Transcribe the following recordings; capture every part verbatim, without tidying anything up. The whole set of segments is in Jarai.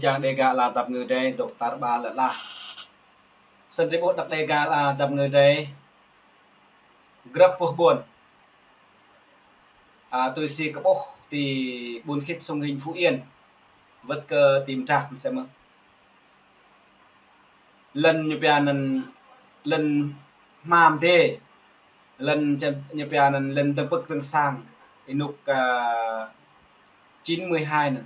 Čang Dêga ala dăp ngui dêh, dôk tar ƀar lĕ lah. Sĭt ƀuh đah Dêga ala dăp ngui dêh, grăp boh ƀôn. A, tui si kơ ƀuh ti ƀun khit Sông Hinh Phú Yên, wơ̆t kơ ti Mdrak msĕ mơh. Lŏn ñu pia anŭn lŏn hmam dêh, lŏn čem-, ñu pia anŭn lŏn dơ̆ng pơ̆k dơ̆ng sang, ênuk, a, chín mươi hai anŭn.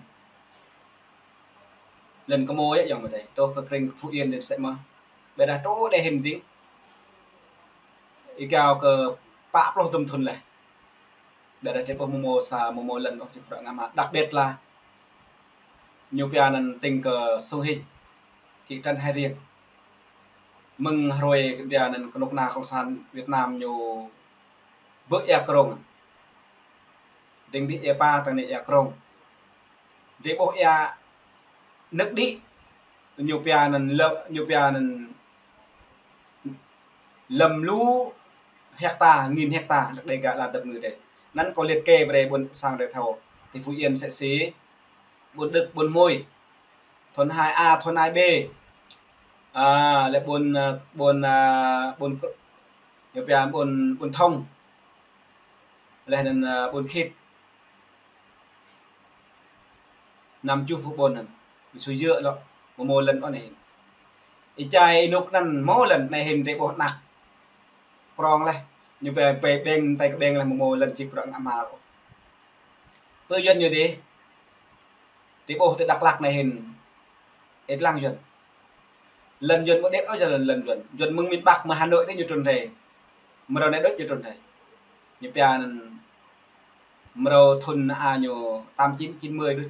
Lŏn kơ mơ̆ yơh yŏng mơ̆ dêh, truh kơ krĭng Phú Yên dêh msĕ mơh. Ƀiădah truh đeh hĭn dih, êgao kơ pă pluh dŭm thŭn laih. Ƀiădah drơi ƀuh mơ̆ mơ̆ sa mơ̆ mơ̆ lŏn ôh či prăk ngă mă. Đặc biệt là ñu pia anŭn tỉnh kơ Sông Hinh, thị trấn Hai Riêng. Mơ̆ng hrơi kơ pia anŭn kơnuk kơna Cộng sản Việt Nam ñu bơ̆ ia krông. Ding dih ia pa tang anai ia krông. Drơi ƀuh ia nơ̆k đĭ ñu pia anŭn lơ-, ñu pia anŭn lơ̆m lu hecta, nghìn hecta, đah Dêga ala dăp ngui dêh. Anŭn kâo liệt kê brơi ƀôn sang drơi thâo. Ti Phú Yên msĕ si, ƀôn Đức, ƀôn Môi, thôn hai A, thôn hai B. A, lĕ ƀôn, a, ƀôn, a, ƀôn Kr-, ñu pia ƀôn, ƀôn Thông. Laih anŭn, a, ƀôn Khit. Năm čuh boh ƀôn anŭn, ñu sui yơh lŏ, mơ̆ mơ̆ lŏn ôh anai hĭn. Ih čai ênuk anŭn mơ̆ lŏn anai hĭn drơi ƀuh anak prong laih, ñu pia pia ƀing, tai kơ ƀing laih mơ̆ mơ̆ lŏn či prăk ngă mă ôh. Pơ Yuăn ñu dêh, drơi ƀuh ti Dak Lak anai hĭn, ih lăng Yuăn. Lŏn Yuăn ƀu đet ôh jơlan lŏn Yuăn. Yuăn mơ̆ng miền Bắc mơ̆ Hà Nội dêh ñu trŭn rai. Mrâo anai đôč ñu trŭn rai. Ñu pia anŭn mrâo thŭn a ñu tám chín, chín mươi đôč.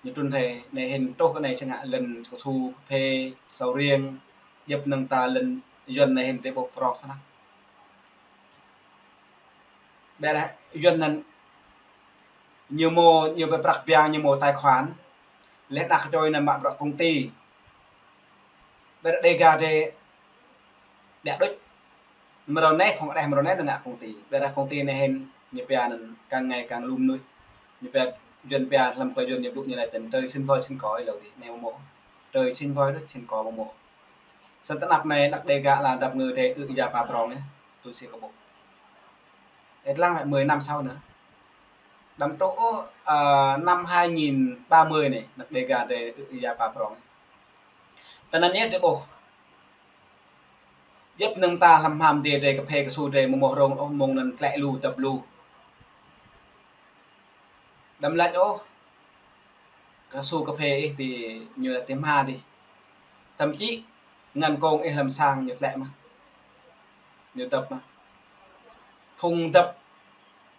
Ñu trŭn rai, anai hĭn truh kơ anai čang ngă lŏn kơsu, kơphê, sầu riêng, djŏp năng ta lŏn Yuăn anai hĭn drơi ƀuh prong snăk. Ƀiădah Yuăn anŭn ñu mơ̆, ñu pia prăk biang, ñu mơ̆ tài khoản. Laih anŭn kơčoi anŭn mă bruă công ty. Ƀiădah Dêga dêh ƀiă đôč. Mrâo anai phung đeh mrâo anai ñu ngă công ty. Ƀiădah công ty anai hĭn ñu pia anŭn càng ngày càng lum nuih. Ñu pia Yuăn pia hlăm klei Yuăn ñu blŭ ñu laĭ tơ̆n trời sinh voi sinh cỏ ih lăi dih. Anai mơ̆ mơ̆. Trời sinh voi đôč, sinh cỏ mơ̆ mơ̆. Sĭt tơnap anai đah Dêga ala dăp ngui dêh ư ia pa prong yơh, tui si kơ ƀuh. Ih lăng mă mười năm sau anŭn. Đăm truh ôh, a, năm hai nghìn ba mươi anai, đah Dêga dêh ư ia pa prong. Tơ anŭn yơh drơi ƀuh. Djŏp năng ta hlăm hmam dêh drơi kơphê kơsu drơi mơ̆ mơ̆ rông ôh mơ̆ng anŭn tlĕ lu dăp lu. Đăm laĭ ôh, kơsu kơphê ih ti ñu ti hma dih. Thậm chí ngăn kông ih hlăm sang ñu tlĕ mơh. Ñu dăp mơh. Phung dăp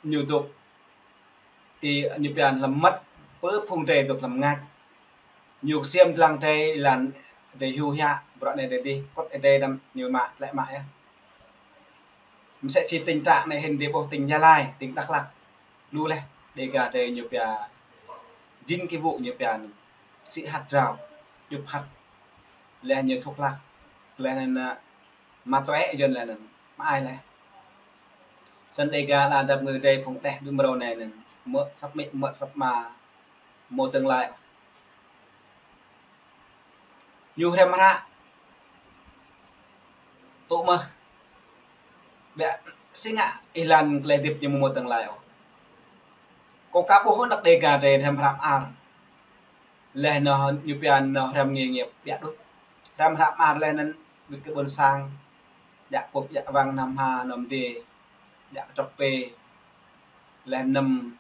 ñu dŏ ti ñu pia hlăm măt, pơ phung drơi dŏ hlăm mơngač. Ñu ksiêm dlăng drơi lăn drơi hyu hia, bruă anai drơi dih, kŏt ih drơi đăm ñu mă, tlĕ mă yơh. Msĕ si tỉnh Trà anai hĭn drơi ƀuh tỉnh Gia Lai, tỉnh Dak Lak. Lu laih, Dêga drơi ñu pia jing ki wu ñu pia anŭn. Sĭ hăt drao, djŭp hăt. Laih ñu thuốc lắc. Laih anŭn, a, ma túy Yuăn laih anŭn. Mă ai laih. Sĭt Dêga ala dăp ngui dêh phung đeh ƀu mrâo anai anŭn. Mơ̆ săp amĭ, mơ̆ săp ama. Mơ̆ tương lai. Ñu hrăm hră. Tŭ mơh. Ƀiă si ngă ih lăng klei hơdip ñu mơ̆ mơ̆ tương lai ôh. Kâo ka ƀuh anăk Dêga drơi hrăm hră mơar. Laih anŭn ñu pia anŭn hrăm nghề nghiệp ƀiă đôč. Hrăm hră mơar laih anŭn wĭt kơ ƀôn sang. Djă kŭp djă wang, năm ha năm dê. Djă kơtrŏk pê. Laih anŭn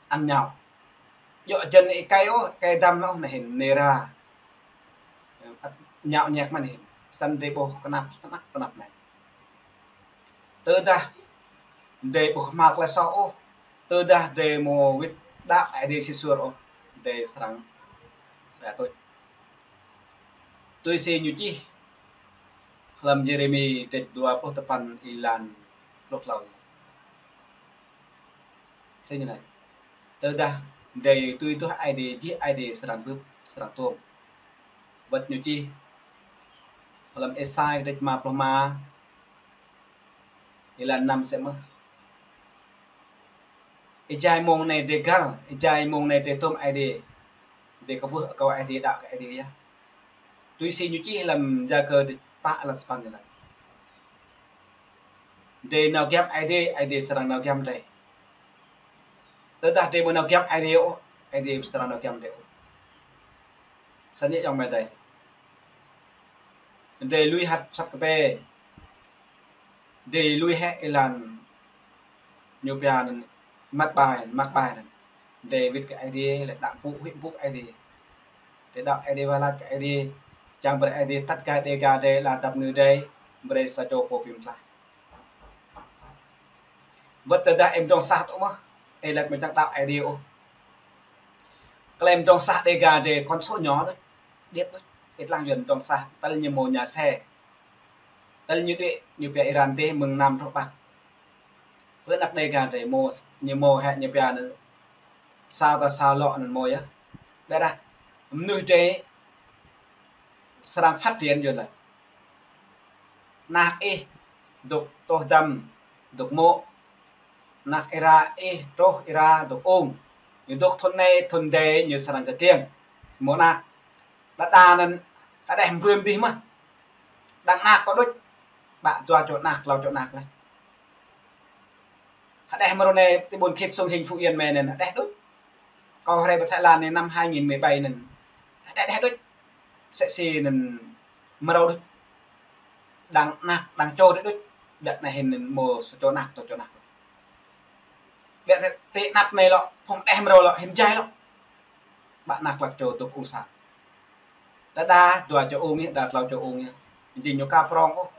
ăn ñao. Djŏ jăn ih kai ôh, kai dăm ôh anai hĭn nê ra. Ñao ñek mơ̆n hĭn. Sĭt drơi ƀuh kơnap, snăk kơnap anai. Tơdah drơi ƀuh hmar klei soh ôh, tơdah drơi mơ̆ wĭt đaŏ Ơi Adai sĭt suôr ôh, drơi srăng rai tuč. Tui si ñu čih hlăm Yêrêmi dêh dua pluh tơpăn êlan pluh tlâo. Sĭt ñu anai. Tơdah drơi tui duah Ơi Adai, jih Ơi Adai srăng bưp, srăng tuôm. Wơ̆t ñu čih hlăm Êsai dêh rơma pluh rơma, êlan năm msĕ mơh. Ih jai mông anai drơi găl, ih jai mông anai drơi tôm Aê Diê. Drơi kwưh akâo Aê Diê, đaŏ kơ Aê Diê yơh. Tui si ñu čih lăm Yakơ dêh pă lăn sapăn ñu laĭ: Drơi nao giăm Aê Diê, Aê Diê srăng nao giăm drơi. Tơdah drơi ƀu nao giăm Aê Diê ôh, Aê Diê ƀu srăng nao giăm drơi ôh. Snăn yơh ayŏng amai adơi. Drơi lui hăt sat kơpê. Drơi lui hĕ êlan ñu pia anăn măt ƀai, măt ƀai anăn. Drơi wĭt kơ Aê Diê, lĕ đaŏ pŭ, huĭ pŭ Aê Diê. Drơi đaŏ Aê Diê, wah lač kơ Aê Diê. Čiăng brơi Aê Diê atăt gai Dêga drơi, ala dăp ngư drơi, brơi sa čô pô bi mtlaih. Wăt tơdah ih mdrŏng sah tŭ mơh, ih lač mơ̆ čiăng đaŏ Aê Diê ôh. Klei mdrŏng sah Dêga drơi kŏn sô ñu đôč, điêt đôč. Ih tlang Yuăn mdrŏng sah, tơl ñu mâo nhà xe. Tơl ñu đuĕ, ñu pia Iran dêh mơ̆ng Nam truh Bắc. Ƀơi anăp Dêga drơi mâo, ñu mâo hĕ ñu pia anăn sao ta sao lŏ anăn mâo yơh. Ƀiădah mnuih drơi srăng phát triển Yuăn lač. Anak ih dôk tuh dăm, dôk mô̆. Anak ira ih truh ira dôk ung. Ñu dôk thŭn anai, thŭn adih, ñu srăng kơkiêng. Mâo anak. Đa đa anăn hơđeh mbrơi mdih mơh. Đang anak kâo đôč. Ƀă dua čô anak, klâo čô anak leh. Hơđeh mrô anai ti ƀuôn Khit Sông Hinh Phú Yên mơ̆ anăn hơđeh đôč. Kâo hrơi pơ Thái Lan anai năm hai nghìn mười bảy anăn. Hơđeh, hơđeh đôč. Msĕ si anăn mrâo đôč. Đang anak, đang čô đôč. Ƀiădah anai hĭn anăn mâo sa čô anak, dua čô anak. Ƀiădah ti anăp anai lŏ, phung hơđeh mrâo lŏ, hĭn jai lŏ. Ƀă anak klă čô dôk ung sang. Đa đa dua čô ung yơh, đa klâo čô ung yơh. Jing ñu ka prŏng ôh,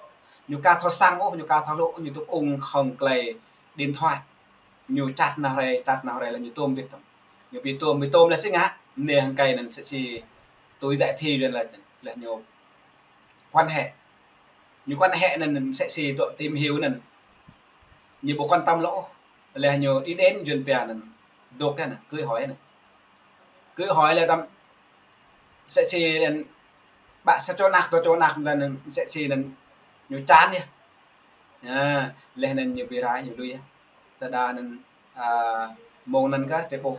ñu ka thâo sang ôh, ñu ka thâo hluh ôh, ñu dôk ung hŏng klei điện thoại. Ñu čăt nao hrơi, čăt nao hrơi leh ñu tuôm wĭt tăm. Ñu bi tuôm, bi tuôm leh si ngă, mơnê hăng kei anăn msĕ si tui giải thi Yuăn lač, leh ñu quan hệ. Ñu quan hệ anăn msĕ si dŏ tìm hiểu anăn. Ñu ƀu quan tâm lŏ ôh. Leh ñu đi đến Yuăn pia anăn dôk anăn, cưới hỏi anăn. Cưới hỏi leh tăm msĕ si anăn ƀă sa čô anak, dua čô anak leh anăn msĕ si anăn ñu čan yơh. Ha, leh anăn ñu bi rai ñu lui yơh. Tơdah anăn, a, mông anăn kah drơi ƀuh,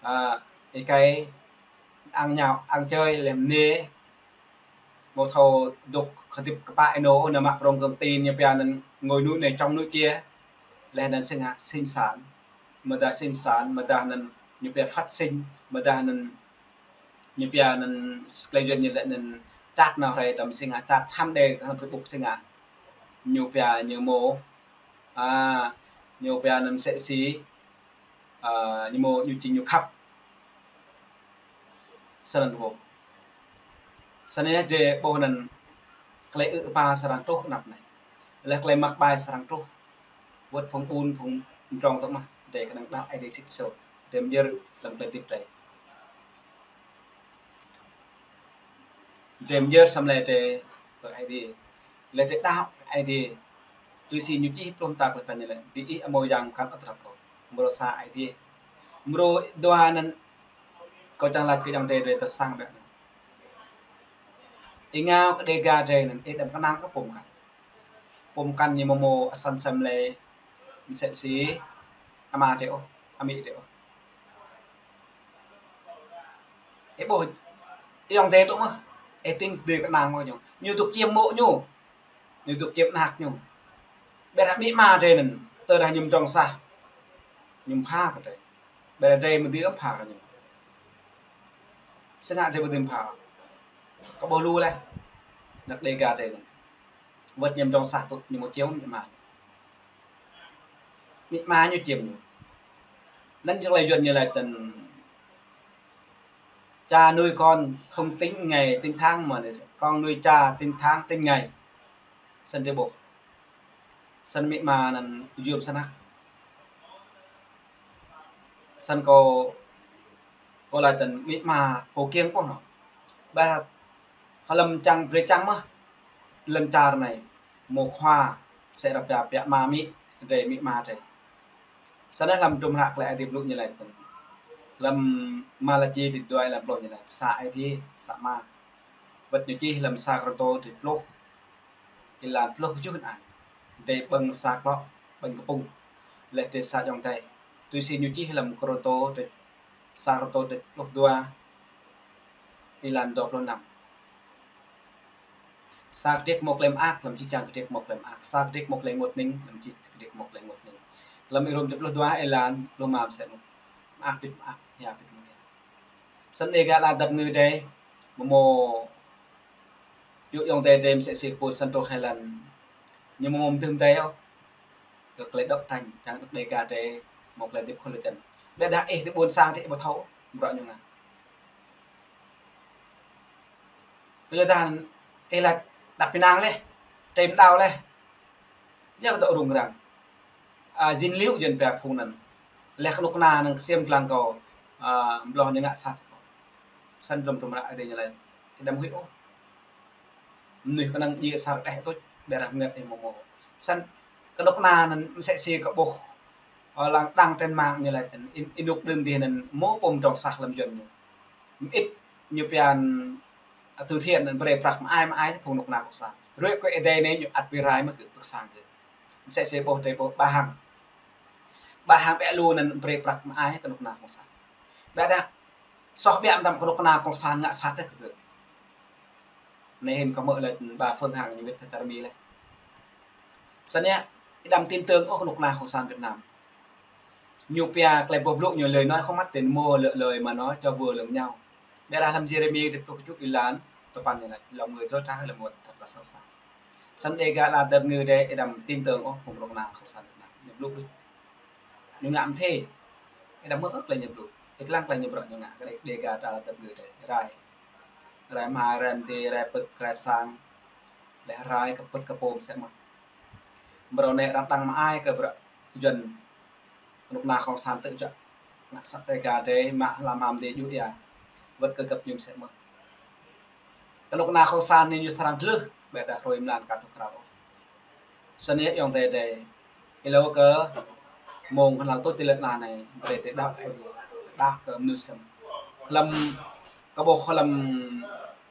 a, êkei ang ñao, ang čơi leh mơnê. Mâo thâo dôk hơdip kpă ênô, nao mă prŏng kơ̆ng tin, ñu pia anăn ngồi núi này trông núi kia. Leh anăn si ngă sinh sản. Mơdah sinh sản, mơdah anăn ñu pia phát sinh, mơdah anăn ñu pia anăn sklei Yuăn ñu lač anăn čăt nao hrơi tăm si ngă, čăt thăm đe, thăm Facebook si ngă. Ñu pia ñu mâo, a, ñu pia anăn msĕ si, a, ñu mâo ñu jing ñu khăp. Snăn hŏ. Snăn yơh drơi ƀuh anăn klei ư̆ kơpa srăng truh anăp anai. Leh klei măk ƀai srăng truh. Wăt phung ƀun phung mdrŏng tŭ mơh, drơi kơnơ̆ng đaŏ Aê Diê sĭt sô. Drơi myơr lăm klei hdĭp drơi. Drơi myơr săm lĕ drơi kơ Aê Diê. Lĕ drơi đaŏ Aê Diê. Tui si ñu čih pluh mta klei păn ñu laĭ, diih amâo yang mkăn ôh tơdrăp ôh. Mrô sa Aê Diê. Mrô dua anăn kâo čiăng lač kơ ayŏng adei drơi tơ sang ƀĕ anăn. Ih ngă kơ Dega drơi anăn, ih đăm kơnang kơ pô mkăn. Pô mkăn ñu mâo mâo asăn sem lĕ msĕ si ama drơi ôh, amĭ drơi ôh. Ih ƀuh, ayŏng adei tŭ mơh, ih tĭng kơ drơi kơnang mơh ñu. Ñu dôk čiêm mô̆ ñu, ñu dôk čiêm anak ñu. Ƀiădah amĭ ama drơi anăn, tơdah ñu mdrŏng sah, ñu mpha kơ drơi. Ƀiădah drơi mơ̆ dưi mpha kơ ñu. Si ngă drơi ƀu dưi mpha. Kâo ƀuh lu leh. Anak Dega drơi anăn. Wăt ñu mdrŏng sah tŭ ñu mâo čiêm amĭ ama. Amĭ ama ñu čiêm ñu. Anăn klei Yuăn ñu laĭ tăn: Cha nuôi con không tính ngày, tính tháng mà con nuôi cha tính tháng, tính ngày. Snăn drơi ƀuh. Snăn amĭ ama anăn yôm snăk. Snăn kâo, kâo laĭ tăn amĭ ama pô kiêng pô nô. Ƀiădah hlăm čang brơi čang mơh. Lăn čar anai mâo khua sĕ ră pia, pia ama amĭ drơi, amĭ ama drơi. Snăn hlăm hdruôm hră klei Aê Diê blŭ ñu laĭ tăn. Hlăm Malaki dua êlan pluh ñu laĭ: Sa Aê Diê, sa ama. Wăt ñu čih hlăm sa Kôrantô dua pluh, êlan pluh kjuh anăn: Drei ƀơ̆ng sa klŏ, ƀơ̆ng kpŭng, leh drei sa ayŏng adei. Tui si ñu čih lăm Kôrintô, sa Kôrintô pluh dua, êlan dua pluh năm. Sa kơđi hmâo tơlơi mơak, lăm či čang kơđi hmâo tơlơi mơak. Sa kơđi hmâo tơlơi rơngot hning, lăm či kơđi hmâo tơlơi rơngot hning. Lăm Rôm pluh dua êlan pluh năm sĕ mơ̆n: Mơak pit mơak, hia pit mơak. Snăn Dega Ala Dap Ngư Dei, mơ̆ mơ̆ yŭ ayŏng adei dei mơsĕ si kơ pô săn tŏ hơlan, ñu mơ̆ mơ̆ mơdưh mơdei ôh kơ tơlơi dŏ tañ, čang Dega dei mơ̆ tơlơi hơdip khul lŏn čan. Ƀiădah ih ti ƀuôn sang ti ih ƀu thâo, bruă ñu ngă. Kơ lŏn čan ih laĭ đăp pơnăng leh, tơm đao leh. Ñu dŏ rŭng răng. A, jing liu jing pia phung anŭn. Leh kơnuk kơna anŭn ksiêm lăng kâo, a, ƀlŏh ñu ngă sat kâo. Săn hlăm hră Adai ñu laĭ: Ih đăm huĭ ôh. Mơnuih kơnơ̆ng djai asar đeh tuč, ƀiădah bơngăt ih mơ̆ mơ̆. Săn kơnuk kơna anŭn mơsĕ si kơ ƀuh, a, lăng đăng trên mạng ñu laĭ tơ̆n, ih, ih rơnŭk đưm dih anŭn mơ̆ pô mơdrŏng sah lăm Yuăn ñu. Mơit ñu pia anŭn từ thiện anŭn brơi prăk mơai mơai phung kơnuk kơna cộng sản. Ruai kơ Ơi Adai anai ñu ăt brơi rai mơ̆ kơ pơ̆k sang kơ. Mơsĕ si ƀuh dei ƀuh Ba Hăng. Ba Hăng ƀiă lu anŭn brơi prăk mơai kơnuk kơna cộng sản. Ƀiădah soh biă mơtam kơnuk kơna cộng sản ngă sat tơ kơ gơ̆. Anai hĭn kâo hmư̆ lĕ ba Phương Hằng ñu wĭt pơ tơrmi leh. Săn yơh, ih đăm tin tưởng ôh kơnuk kơna cộng sản Việt Nam. Ñu pia tơlơi boh blŭ ñu: Lời nói không mất tiền mua, lựa lời mà nói cho vừa lòng nhau. Ƀiădah lăm Yêrêmi dua pluh kơjuh êlan tơpăn ñu laĭ: Lòng người dối trá hơn là một thỏi vàng sáo xa. Săn Dega Ala Dap Ngư Dei, ih đăm tin tưởng ôh phung kơnuk kơna cộng sản Việt Nam. Ñu blŭ đôč. Ñu ngă mơ̆ thê. Ih đăm hmư̆ ôh tơlơi ñu blŭ. Ih lăng tơlơi ñu bruă ñu ngă kơ Dega Ala Dap Ngư Dei. Rai. Rai mơai, rai mơdê, rai pơ̆k, rai sang. Leh rai kơ pơ̆t kơ pô mơsĕ mơ̆n. Mrâo anai arăng đăng mơai kơ bruă Yuăn, kơnuk kơna cộng sản tơčă ngă sat Dega dei, mă hlăm hăm dei djŭ ia. Wơ̆t kơ găp ñu mơsĕ mơ̆n. Kơnuk kơna cộng sản anai ñu srăng tlưh, ƀiădah hrơi mlan ka tŭ krao ôh. Săn yơh ayŏng adei dei, ih lâo kơ mông hơnăl tuč ti lŏn tơnah anai, brơi tơlơi đaŏ kơ Ơi Adai, đaŏ kơ mơnuih săm. Hlăm kơ ƀuh hlăm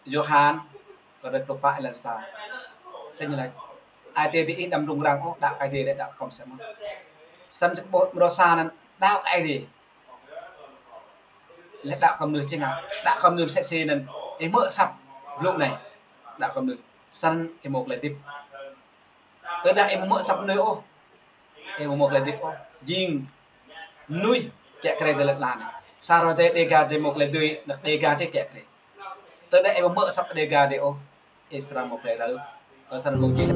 Yôhan, kơ rơ̆t pluh pă êlan sa. Sĭt ñu laĭ: Ai tiê ti ih đăm rŭng răng ôh, đaŏ kơ Ơi Adai dei, đaŏ kơ kâo mơsĕ mơ̆n. Săn čơkă ƀuh mrâo sa anŭn đaŏ kơ Ơi Adai. Leh đaŏ kơ mơnuih či ngă, đaŏ kơ mơnuih mơsĕ si anŭn, ih hmư̆ asăp blŭ anai, đaŏ kơ mơnuih. Săn ih hmâo tơlơi hơdip. Tơdah ih ƀu hmư̆ asăp mơnuih ôh, ih ƀu hmâo tơlơi hơdip ôh. Jing mơnuih kiă kriê ti lŏn tơnah anai. Sa hrơi dei Dega dei hmâo tơlơi dưi, anăp Dega dei kiă kriê. Tơdah ih ƀu hmư̆ asăp Dega dei ôh, ih srăng hmâo tơlơi rơ̆. Kâo srăng mơ̆ng čih.